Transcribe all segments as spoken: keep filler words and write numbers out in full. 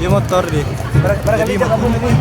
Motor di. Bara-, bara kali Jadi, kampung ini?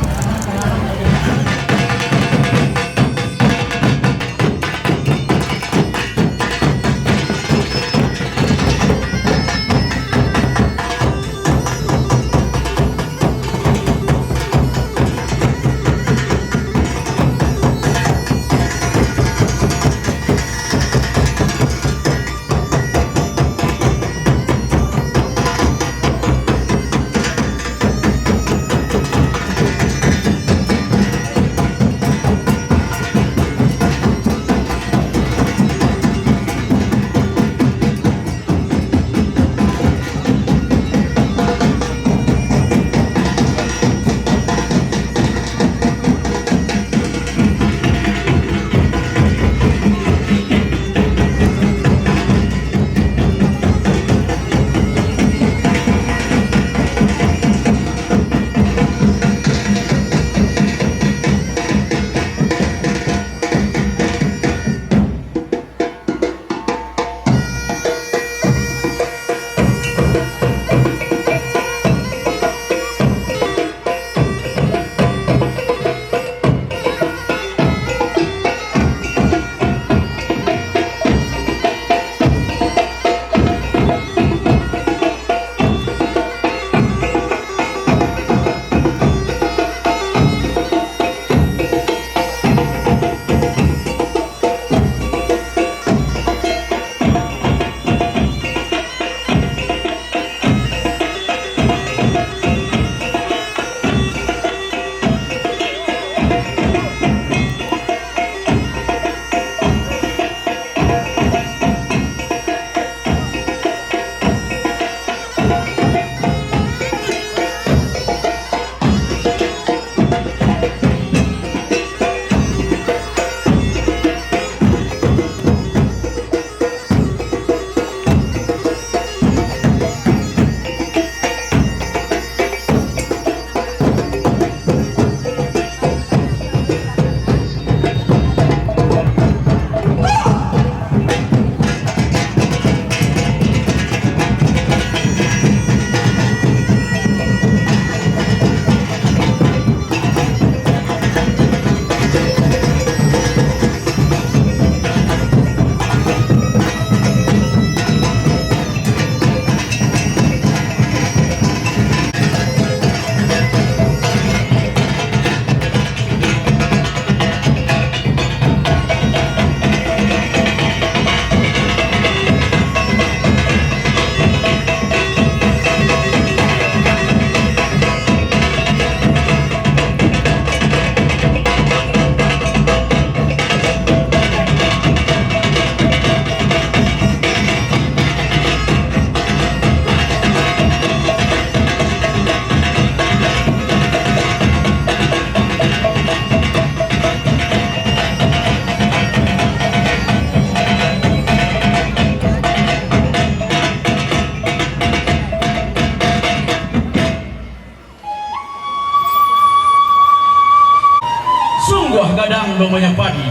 Sungguah gadang domonyo padi,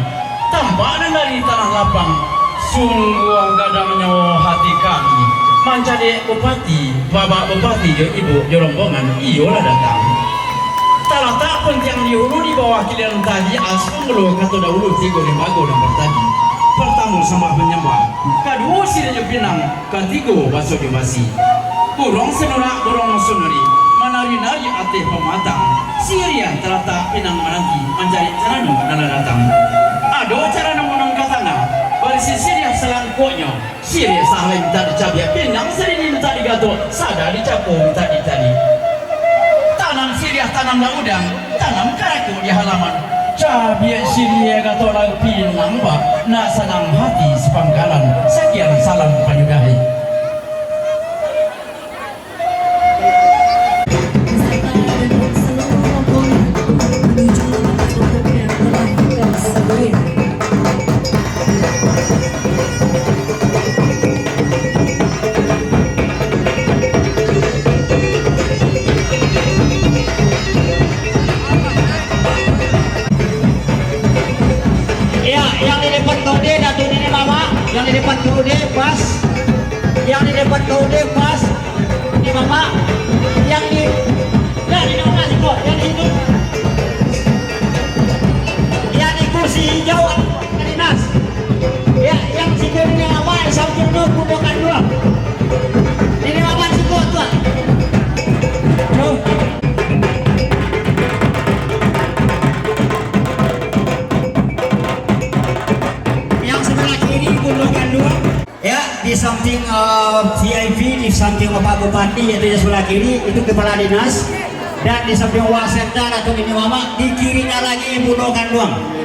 tampak nan dari tanah lapang. Sungguah gadangnyo hati kami, mancaliak bupati, bapak bupati jo ibu jo rombongan iyo lah datang. Talatak puntiang di hulu, di bawah kilian tali, asuang lo kato dahulu tigo limbago nan batali. Partamo sambah manyambah, kaduo siriah jo pinang, katigo baso jo basi. Burung sinurak, burung sinurik, manari-nari ateh pamatang. Siriah talatak pinang mananti, mancari carano nan lah datang. Ado carano manang ka tanah, barisi siriah salangkuaknyo. Siriah sahalai mintak dicabiak, pinang sadini mintak digatok, sada dicapo mintak ditali. Tanam siriah, tanamlah udang, tanam karakuk di halaman. Cabiak siriah, gatoklah pinang, Pak, nak sanang hati sapangkalan. Sakian, salam panyudahi. Iya, yang di depan Tode, Datuk Nini Mamak. Yang di depan Tode, pas. Yang di depan Tode, pas. Nini Mamak. Yang di Bundo, bundo kanduang. Ini lawan si Kotuan. Bro. Yang sebelah kiri, bundo kanduang. Ya, di samping, eh, V I P, di samping Bapak Bupati, yaitu yang sebelah kiri, itu kepala dinas. Dan di samping Wasekda atau Nini Mamak, di kirinya lagi bundo kanduang.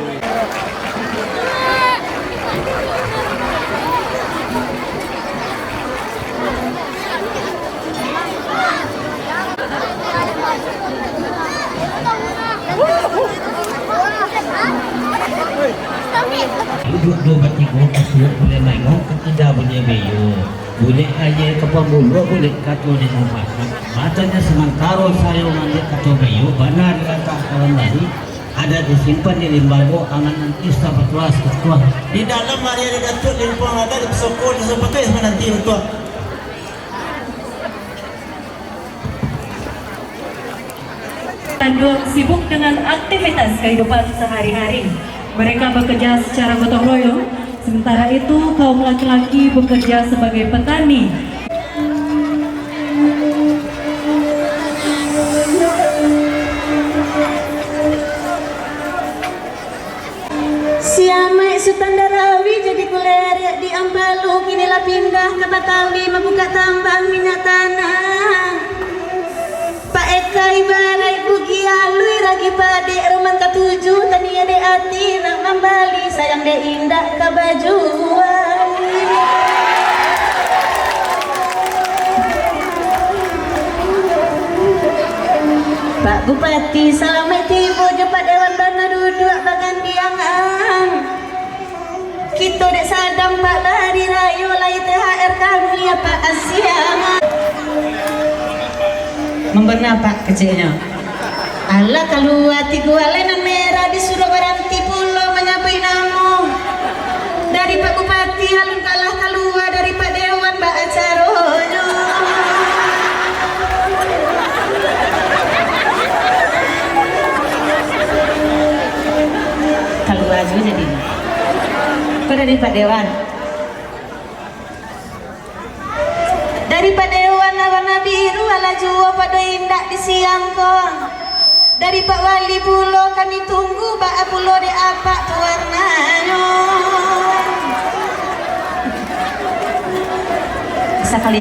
Duduk duo batigo, kasuak buliah maingok, katiga buliah baiyo. Buliah aia ka pambuluah, buliah kato di rumah. Matonyo samantaro sayo mambuek kato baiyo, bana dilatak dalam diri, adat disimpan di limbago, amanah nan bisa batuah satuah. Di dalam ari-ari Datuak, limpuang adat dipusoko, disapakaik mananti untuak. Kanduang sibuk dengan aktivitas kehidupan sehari-hari. Mereka bekerja secara gotong royong, sementara itu kaum laki-laki bekerja sebagai petani. Si Amaik Sutan Darawi jadi kulerek di Ampalu, kini lah pindah ka Batawi, mambukak tambang minyak tanah. Pak Eka ibaraik bugia, Lui Ragi Padek, Roman Katujuah, tania dek ati nak mambali, sayang dek indak ka bajual. Pak Bupati, salamaik tibo jo Pak Dewan, bana duduak bagandiangan. Kito dek sadang, Pak, bari rayo, lai T H R kami, Pak, asiang. Mambana, Pak, keceknyo. Alah, kalua tigo alai nan merah, disuruah baranti pulo manyabuik namo. Dari Pak Bupati, alun kalah kalua dari Pak Dewan, baa caronyo. Kalua juo jadi. Ko dari Pak Dewan. Dari Pak Dewan warna biru, alah juo pado indak di siang ko. Dari Pak Wali pulo kami tunggu, baa pulo dek apak tu warnanyo. Sakali.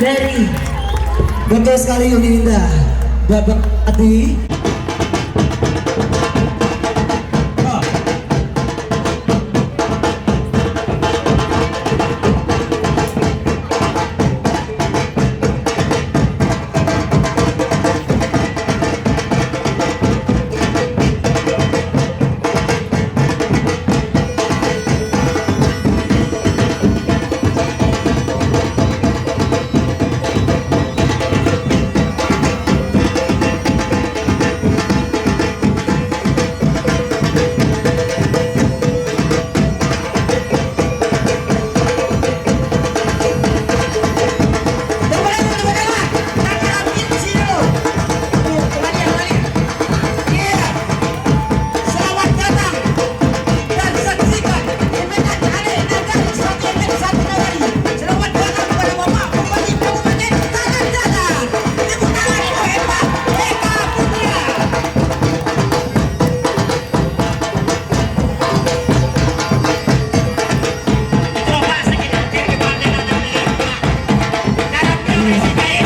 Dari, betul sekali, Uni Linda. Bapak Adi.